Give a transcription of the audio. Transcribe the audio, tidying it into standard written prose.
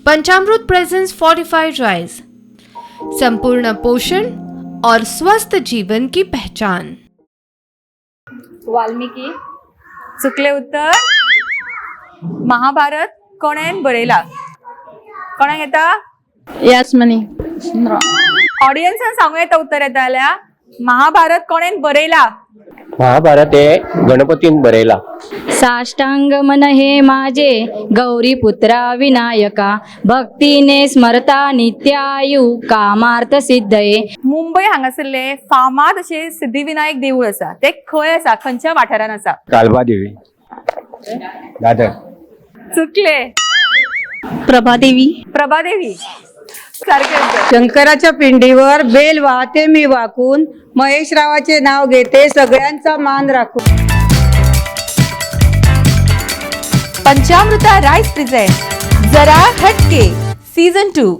पंचामृत presence fortified rice, संपूर्ण पोषण और स्वस्थ जीवन की पहचान। वाल्मिकी। चुकले उत्तर। महाभारत कोणेन बरयला? कोणाक येता? यास्मनी। ऑडियन्सान सांगू येता उत्तर येता जाल्यार। महाभारत कोणेन बरयला? महाभारत हे गणपतीन बरयला। साष्टांग मन हे माझे गौरी पुत्रा विनायका, भक्तीने स्मरता नित्यायु कामार्थ सिद्धये। मुंबय हांगासरले फामाद अशें सिद्धिविनायक देवूळ आसा, ते खंय आसा, खंयच्या वाठारान आसा? कालबादेवी, दादर। चुकले। प्रभादेवी। प्रभादेवी सारखे उत्तर। शंकराच्या पिंडीवर बेल वाहते मी वाकून, महेशरावाचे नाव घेते सगळ्यांचा मान राखून। पंचामृता राईस प्रेझेंट जरा हटके सीझन 2।